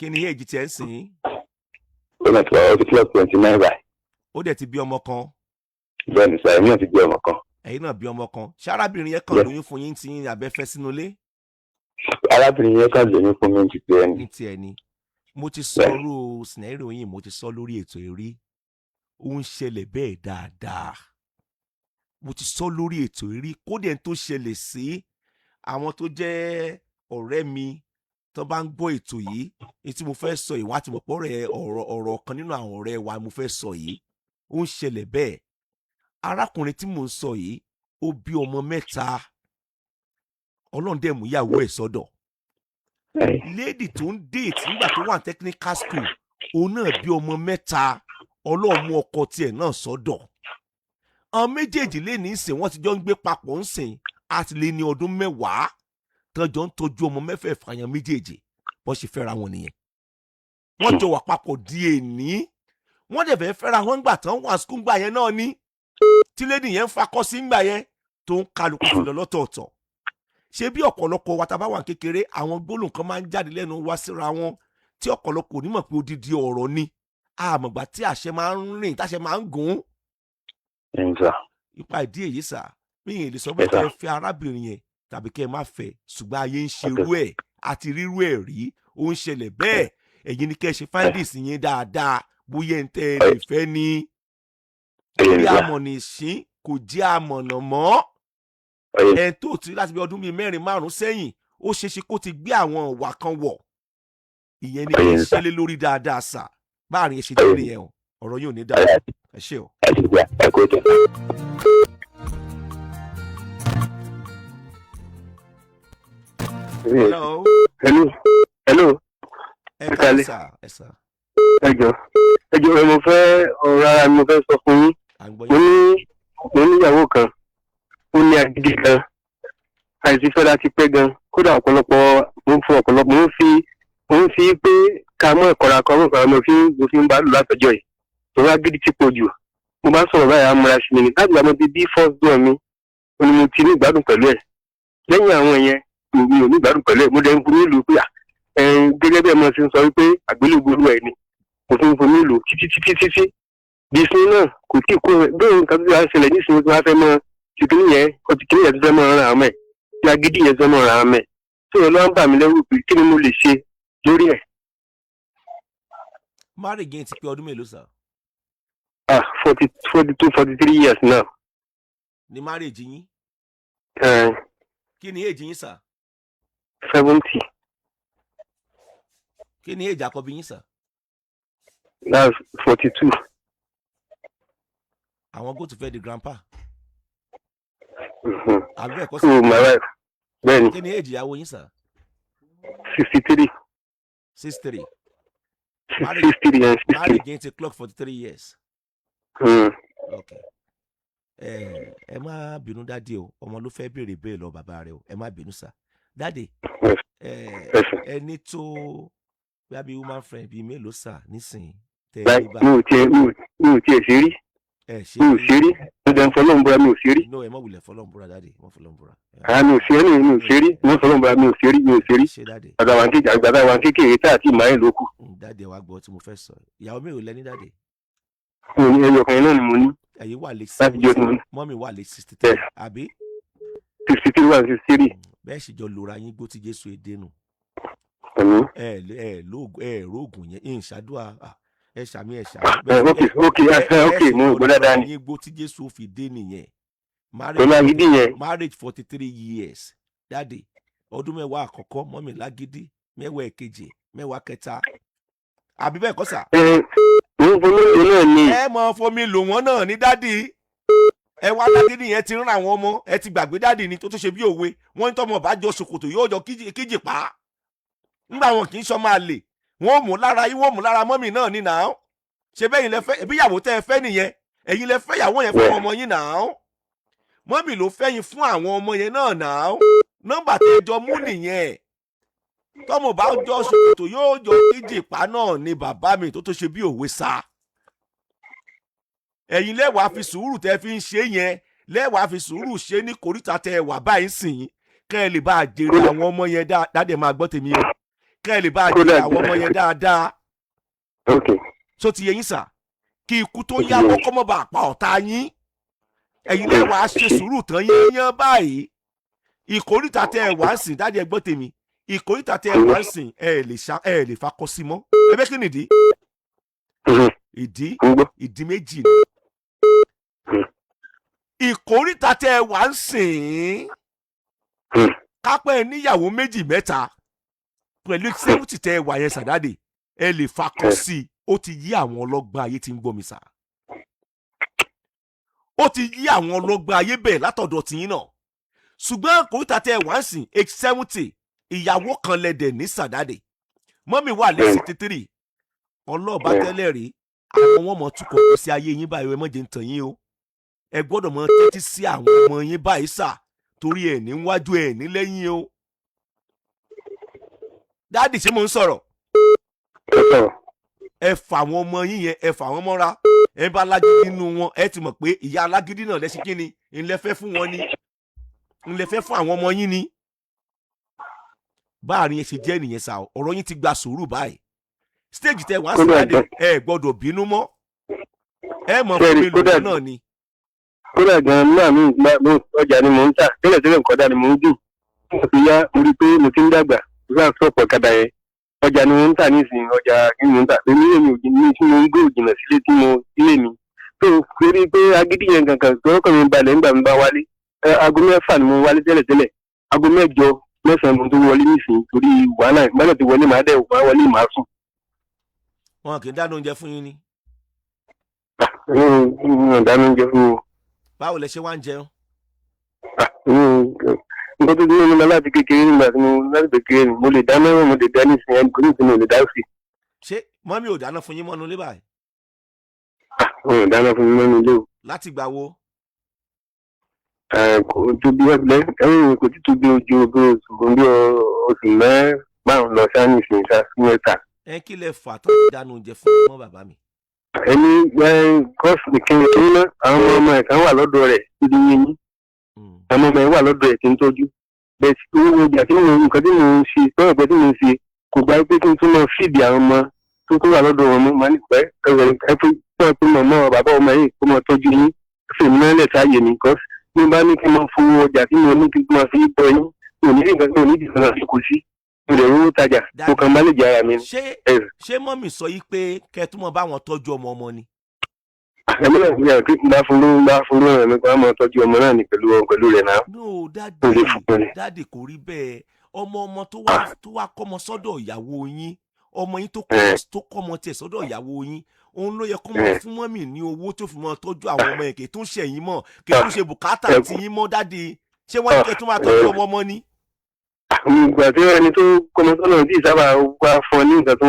Kí ni èjì tiẹ̀ ń sìn? Ó náà ti wà, ó ti clock 29 báyìí. Ó dẹ̀ ti bí ọmọ kan? Bẹ́ẹ̀ ni sir, èmi náà ti bí ọmọ kan. Ẹ̀yin náà bí ọmọ kan. Ṣé arábìnrin yẹn kàn Yes. lóyún fún yín tí yín abẹ́fẹ́ sínú ilé? Arábìnrin yẹn kàn lóyún fún mi ti pé ẹni. Ní tiẹ̀ ni. Mo ti sọ irú scenario yìí, mo ti sọ lórí ètò eré, ó ń ṣẹlẹ̀ bẹ́ẹ̀ dáadáa. Mo ti sọ lórí ètò eré, kódà ẹni tó ṣẹlẹ̀ sí, àwọn tó jẹ́ ọ̀rẹ́ mi tó bá ń gbọ́ ètò yìí ní tí mo fẹ́ sọ yìí, wọ́n á ti mọ̀ pé ọ̀rọ̀ kan nínú àwọn ọ̀rẹ́ wa mo fẹ́ sọ yìí. Ó ń ṣẹlẹ̀ bẹ́ẹ̀. Arákùnrin tí mò ń sọ yìí, ó bí ọmọ mẹ́ta, Ọlọ́run dẹ̀ mú ìyàwó ẹ̀ sọ́dọ̀. Lady tó ń date nígbà tó wà ní technical school, òun náà bí ọmọ mẹ́ta, Ọlọ́run mú ọkọ tiẹ̀ náà sọ́dọ̀. Àwọn méjèèjì lè ní ìsìn, wọ́n ti jọ ń gbé papọ̀ ń sìn àti lé ní ọdún 10 tán jọ ń tọ́jú ọmọ mẹ́fẹ̀ẹ̀fà yẹn méjèèjì. Bọ́n ṣe fẹ́ra wọn nìyẹn, wọ́n jọ wà papọ̀ di èní. Wọ́n dẹ̀ fẹ́ fẹ́ra wọn gbà tán wà school gbà yẹn náà ní tí lady yẹn ń fakọ́ sí ngbà yẹn, tó ń kálukú fi lọ lọ́tọ̀ọ̀tọ̀. Ṣé bí ọ̀pọ̀lọpọ̀ wa tá a bá wà kékeré, àwọn gbólóhùn kan máa ń jáde lẹ́nu wa síra wọn tí ọ̀pọ̀lọpọ̀ onímọ̀ pé odidi ọ̀rọ̀ ni, àmọ̀gbà tí àṣẹ máa ń rìn, táṣẹ máa ń gùn. Ẹ̀yin sir. Ipa ìdí èyí sir, mi ì lè sọ pé Yes, sir. kẹ́ ẹ fẹ́ arábìnrin yẹn tàbí kẹ́ ẹ má fẹ́, ṣùgbọ́n ayé ń ṣerú ẹ̀ àti rírú ẹ̀ rí, ó ń ṣẹlẹ̀ bẹ́ẹ̀. Ẹ̀yin ni kẹ́ ẹ ṣe findings yín dáadáa, bóyá ẹ̀ ń tẹ́ ẹ lè fẹ́ ni. Ẹ̀yin Bí sir. amọ̀nà ìsín kò jẹ́ amọ̀nà mọ́. Ẹ̀yin. Ẹni tó ti láti bí ọdún bíi 4, 5 sẹ́yìn, ó ṣeéṣe kó ti gbé àwọn ìwà kan wọ̀. Ìyẹn ni kí ẹ Ẹ̀yin sir. ṣe lé lórí dáadáa sir. Báàrin ẹ ṣe jẹ́ nìyẹn o. Ọ̀rọ̀ yóò ní dáa. Ẹ ṣé o. Ẹ ti gbà, ẹ kó tó. Hello. Hello, hello. Ẹ Ẹ káalẹ́ káalẹ́. Sir, ẹ sir. Ẹ jọ, ẹ jọ, ẹ mo fẹ́ ọ̀rọ̀ ara mi, mo fẹ́ sọ fún yín. À ń gbọ́ Mo yín. ní, mo níyàwó kan, ó ní agídí gan, àìsí fẹ́ láti pẹ́ gan. Kódà ọ̀pọ̀lọpọ̀ mo ń fún ọ̀pọ̀lọpọ̀, mo ń fi pé ká mọ́ ẹ̀kọ́ra kan mọ́ ẹ̀kọ́ra, mo fi ń bá lò látọjọ́ yìí. Òun agídí ti pọ̀ jù. Mo bá sọ̀rọ̀ báyìí, á múra sí mi ní láti gbà mo ti bí first born mi, ó ní mo ti ní ìgbádùn pẹ̀lú ẹ̀. Lẹ́yìn àwọn yẹn, mi ò ní ìgbádùn pẹ̀lú ẹ̀. Mo dẹ̀ ń fún nílùú pé ẹ gẹ́gẹ́ bí ẹ mọ̀ ṣe ń sọ wípé àgbélébùú Olúwa ẹ̀ ni mo fi ń fún nílùú títí títí títí bí sin náà kò tí ì kó rẹ̀ bẹ́ẹ̀. Nǹkan tó ti wá ṣẹlẹ̀ nísìnyí, tó wá fẹ́ mọ tìkínní yẹn, ó ti kíní yẹn tó fẹ́ mọ ran àmọ́ ẹ̀, tí agídí yẹn fẹ́ mọ ran àmọ́ ẹ̀ tí òun ló ń bà mí lẹ́rù pé kí ni mo lè ṣe lórí ẹ̀. Marriage yẹn ti pé ọdún mélòó sir? Ah, 40, 42, 43 years now. Ní marriage yín? Kí ni age yín sir? 70. Kí ni age àkọ́bí yín sir? That's 42. Àwọn go to fẹ́ di grandpa, àbí bẹ́ẹ̀ kọ́ So sir? My wife, bẹ́ẹ̀ni. Kí ni age ìyàwó yín sir? 63. 63? 63 and 63. Marriage yẹn ti clock 43 years. Ok, ẹ má bínú daddy o, ọmọ ló fẹ́ béèrè béèrè lọ bàbá rẹ o. Ẹ má bínú sir, daddy. Yes. Ẹ Yes, sir. ẹni tó bóyá bíi woman friend bíi mélòó sir nísìnyí tẹ ẹ Báyìí ní bá? mi ò tiẹ̀ ṣe rí. Ẹ ṣe? Mi ò ṣe rí, mo dẹ̀ ń fọlọ́run búra, mi ò ṣe rí. No, ẹ má wulẹ̀ fọlọ́n búra, daddy, ẹ má fọlọ́n búra. Ah, mi ò ṣe rí, mi ò ṣe rí, mo ń fọlọ́run búra, mi ò ṣe rí, mi ò ṣe rí. Ṣe daddy. Àgbàdo àwọn kékeré tá àti ìmáyé ló kù. Daddy, ẹ wá gbọ́ tí mo fẹ́ sọ. Ìyàwó mélòó lẹ ní, daddy? Mo ní ẹyọ kan náà ni mo ní. Ẹ̀yin wà lé Láti jọ́ tí mo 70, ní. Mummy wà lé 63, àbí? 63 wà, 63. Bẹ́ẹ̀ sì jọ lora yín gbó tí Jésù èdè nù. Àmín. Ẹ ẹ lóògùn, ẹ róògùn yẹn ẹ ń ṣàdúrà. Ah, ẹ ṣàmì, ẹ ṣàmì. Ok, mo gbọ́ dáadáa ni. Yín gbó tí Jésù fi dé nìyẹn. Pẹ̀lú agídí yẹn. Marriage 43 years, daddy, ọdún 10 àkọ́kọ́, mummy lágídí, 10 ẹ̀kejì, 10 kẹta, àbí bẹ́ẹ̀ kọ́ sir? Ẹ mo ń fọlọ́ náà ni. Ẹ mọ fomi lò wọ́n náà ní, daddy. Ẹ wá lágídí yẹn ti ń ràn àwọn ọmọ. Ẹ ti gbàgbé, daddy, ni tó tó ṣe bí òwe wọ́n ní tọmọ bá jọ ṣòkòtò yóò jọ kíjì pa. Ńgbà wọn kì í sọ máa lè wọ́n ò mú lára yín, wọ́n ò mú lára mummy náà ní nàá. Ṣe bẹ́ẹ̀ yín lẹ fẹ́ ẹbí ìyàwó tẹ́ ẹ fẹ́ nìyẹn? Ẹ̀yin lẹ fẹ́ ìyàwó yẹn fún ọmọ yín nàá. Mummy ló fẹ́ yín fún àwọn ọmọ yẹn náà nàá. Nọ́mbà tẹ́ ẹ jọ mú nìyẹn. Tọmọ bá jọ ṣòkòtò yóò jọ kíjì pa náà ni, bàbá mi, tó tó ṣe bí òwe sa. Ẹ̀yin lẹ́wàá fi sùúrù tẹ́ fi ń ṣe yẹn, lẹ́wàá fi sùúrù ṣe ní kòríta tẹ́ ẹ wà báyìí sìn, kẹ́ ẹ lè bá a jèrè àwọn ọmọ yẹn. Daddy, máa gbọ́ tèmi o. Kẹ́ ẹ lè bá a jẹ Kódà àwọn ọmọ yẹn dáadáa. Ok. Tó ti yẹ yín sà? Kí ikú tó Ó ti yá yé mi. kọ́kọ́ mọ́ bá a pa ọ̀tá yín. Ẹ̀yin náà wàá ṣe sùúrù tán yányán báyìí. Ìkórìtà tẹ ẹ wá ń sìn, dájú, ẹ gbọ́ tèmi, ìkórìtà tẹ ẹ wá ń sìn, ẹ lè ṣá, ẹ lè fakọ sí mọ́. Ẹ bẹ́ kí nìdí? Ìdí Ń gbọ́. Ìdí méjì ni. Ìkórìtà tẹ ẹ wá ń sìn, kápẹ́ ẹ níyàwó méjì mẹ́ta pẹ̀lú 70 tẹ ẹ wà yẹn sàdáde, ẹ lè fakọ sí i. Ó ti yí àwọn ọlọ́gbọ́n ayé tí ń gbọ́ mi sà, ó ti yí àwọn ọlọ́gbọ́n ayé bẹ́ẹ̀ látọ̀dọ̀ tìyín náà. Ṣùgbọ́n ìkórìtà tẹ ẹ wá ń sìn, age 70, ìyàwó kan lẹ́dẹ̀ ní sàdáde, mọ́mì wà ní 63, ọlọ́ọ̀bá tẹ́lẹ̀ rí àwọn wọn mọ̀ tukọ̀ kó sí ayé yín báyìí. Ẹ mọ̀ jẹ́ ń tàn yín o, ẹ gbọ́dọ̀ mọ tẹ́tí sí àwọn ọmọ yín báyìí sà, torí ẹ̀ ní wájú ẹ̀ ní lẹ́yìn o. Daddy, ṣé mo ń sọ̀rọ̀? Ẹ sọ̀rọ̀. Ẹ fà àwọn ọmọ yín yẹn, ẹ fà wọ́n mọ́ra. Ẹ bá lágídí nínú wọn, ẹ ti mọ̀ pé ìyá alágídí náà lẹ́sìn kí ni ńlẹ́ fẹ́ fún wọn ni ńlẹ́ fẹ́ fún àwọn ọmọ yín ni. Báàrin yẹn ṣe jẹ́ nìyẹn sà. Ọ̀rọ̀ yín ti gba sùúrù báyìí. Stage tẹ wá sí Kódà jáde, ẹ gbọ́dọ̀ bínú mọ́, ẹ mọ̀ fún Ṣẹ́ẹ̀rì, mi kódà lòun náà ni. Kódà gan-an náà mi gbà mo ọjà ni mò ń tà tẹ́lẹ̀ tẹ́lẹ̀, nǹkan dá ni mò ń dùn. Mo fi yá, mo rí i pé mo ti ń dàgbà, mo sáà sọ̀pọ̀ ọ̀kadà yẹn. Ọjà ni mò ń tà nísìnyí, ọjà ni mò ń tà. Èmi ò ní tí mo ń gbé òjìnà sílé tí mo sílé mi. Tó torí pé agídí yẹn kankan tọ́kàn mi balẹ̀ nígbà mi bá wálé. Aago 6 ni mo wálé tẹ́lẹ̀ tẹ́lẹ̀. Aago 8, 9 mo tó wọlé nísìnyí torí wàhálà ìgbàlẹ̀ ti wọlé, màá dẹ̀ wá wọlé, màá sùn. Wọn kì í dáná oúnjẹ fún yín ni? Mi ò dáná oúnjẹ fún mi. Báwo lẹ ṣe wá ń jẹun? Nǹkan tó dúró mi lọ láti kékeré, nígbà tí mo láti kékeré ni mo lè dáná, mo lè dá nísìnyí, ẹni kò ní ìsinmi ò lè dá sí. Ṣé mọ́mí ò dáná fún yín mọ́nu lé báyìí? Wọn ò dáná fún mi mọ́nu ilé o. Láti gbà wo? Kò tó bí ẹ̀yìn, kò tí tó bí ojú bí oṣù bí oṣù 5 lọ sáà nísìnyí sá sí 3. Ẹ kí lẹ fà tó fi dáná oúnjẹ fún yín mọ́, bàbá mi? Ẹni gọ́ọ̀sì kìíní kìíní náà, àwọn ọmọ ẹ̀ kan wà lọ́dọ̀ rẹ̀ níbi yín. Àwọn ọmọ ẹ̀ wà lọ́dọ̀ ẹ̀ tí ń tọ́jú bẹ́ẹ̀ tí owó ọjà tí mo nǹkan tí mo ń ṣe tọ́rọ̀ pé tí mo ń ṣe kò gba pé kí n tún máa fìdí àwọn ọmọ tó tó wà lọ́dọ̀ wọn mọ́. Máa ní pẹ́ ẹ fi tọ́ pé màmá bàbá ọmọ yìí kó máa tọ́jú yín, fèmí náà lẹ̀ sáàyè mi kọ́ bí n bá ní kí n máa fowó ọjà tí mo ní kí n máa fi bọ yín, mi ò ní rí nǹkan tí mo ní ìdìbò náà kò sí, mo lè rówó tajà, mo kàn má lè jẹ ara mi. Ṣé ẹ ṣé mọ́mì sọ yìí pé kẹ́ ẹ tún mọ́ bá wọn tọ́jú ọmọ ọmọ ni? Ẹ̀mí náà ní àti bá fún lówó, bá fún lówó ẹ̀mí kan máa tọ́jú ọmọ náà ní pẹ̀lú pẹ̀lú rẹ̀ náà. No. Mo lè Daddy, fún un ní. Daddy, kò rí bẹ́ẹ̀. Ọmọ ọmọ tó wá kọ́mọ sọ́dọ̀ ìyàwó yín, ọmọ yín tó kọ́mọ tó kọ́mọ tiẹ̀ sọ́dọ̀ ìyàwó yín, òun ló yẹ kó mọ fún mọ́mì ní owó tó fi mọ́ tọ́jú àwọn ọmọ yẹn, kì í tún ṣẹ̀yìn mọ́, kì í tún ṣe bùkátà tí yín mọ́. Daddy, ṣé wọ́n ní kẹ́ tún máa tọ́jú ọmọ ọmọ ni? Ìgbà tí ẹni tó kọ́mọ sọ́nà tí sábà wá fún ọ ní nǹkan tó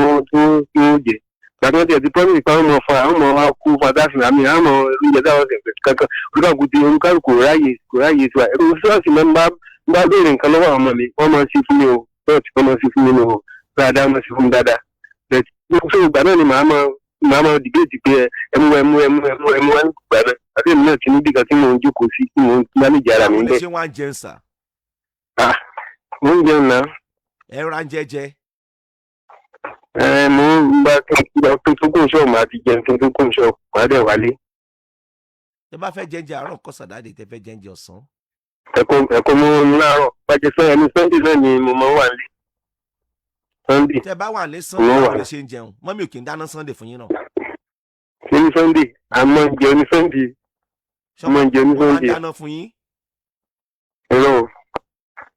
jẹ, ìgbà tí wọ́n ti ẹ̀ ti promise pé àwọn ọmọ fún àwọn ọmọ wa kú fún adáfin àmì àwọn ọmọ oúnjẹ táwọn ọ̀sẹ̀ kankan, olúkàlùkù ti olúkàlùkù ráyè kò ráyè tiwa. Ẹ̀rọ ṣọ́ọ̀ṣì máa ń bá béèrè nǹkan lọ́wọ́ àwọn ọmọ mi, wọ́n máa ń ṣe fún mi o, bẹ́ẹ̀ tí wọ́n máa ń ṣe fún mi o dáadáa, máa ń ṣe fún mi dáadáa. Bẹ́ẹ̀ tí ìgbà náà ni màá máa dìbéètì pé ẹmu ẹmu ẹmu ẹmu ẹmu wá nígbà náà, àti èmi náà ti ní bìkan tí mò ń jókòó sí tí mò ń manage ara mi Báwo lẹ bẹ́ẹ̀. ṣe wá ń jẹun sà? Mò ń jẹun náà. Ẹ ra ń jẹjẹ? Ẹ mo ń bá kí n tó kún ṣọ́ọ̀, máa ti jẹun kí n tó kún ṣọ́ọ̀, máa dẹ̀ wálé. Tẹ bá fẹ́ jẹ́ńjẹ àárọ̀ kọ́ sàdáàdì, tẹ fẹ́ jẹ́ńjẹ ọ̀sán? Ẹ̀kọ́ ẹ̀kọ́ mo ń láàárọ̀ bàjẹ́ sọ ẹni Sunday náà ni mo máa ń wà nílé Sunday. Tẹ bá wà ní Sunday, Mo wà. báwo lẹ ṣe ń jẹun? Mọ́mì ò kì í dáná Sunday fún yín náà? Ní Sunday, a máa ń jẹun ní Sunday, a máa ń jẹun ní Wọ́n máa ń Sunday. dáná fún yín? Ẹ̀rọ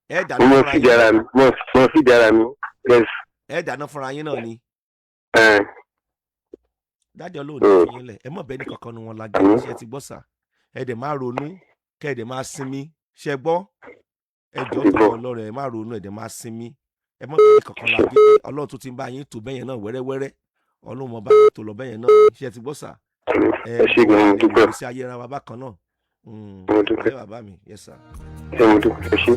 Ẹ mo dáná máa fúnra fìdí yín? ara mi, mo máa fìdí ara mi, yes. Ẹ dáná fúnra yín náà ni? Ẹ̀. Daddy, Ọlọ́run ní fi yín lẹ̀. Ẹ mọ̀ bẹ́ẹ̀ ní kankan nu wọn lágbára. Àmín. Ṣe ti gbọ́ sà? Ẹ dẹ̀ máa ronú, kẹ́ ẹ dẹ̀ máa sinmi. Ṣe gbọ́? Ẹ jọ̀ọ́, Ti tó gbọ́. Ọlọ́run, ẹ má ronú, ẹ dẹ̀ máa sinmi. Ẹ mọ̀ bẹ́ẹ̀ ní kankan lágbára. Ọlọ́run tó ti ń bá yín tó bẹ́yẹn náà wẹ́rẹ́wẹ́rẹ́, Ọlọ́run mọ̀ bá yín tó lọ bẹ́yẹn náà. Ṣe ti gbọ́ sà? Ẹ ṣé gan-an, mo dúpẹ́. Ìgbésí ayé ra wa bákan náà. Mo dúpẹ́. Ẹ bàbá mi, yes sir. Ẹ mo dúpẹ́, ẹ ṣé.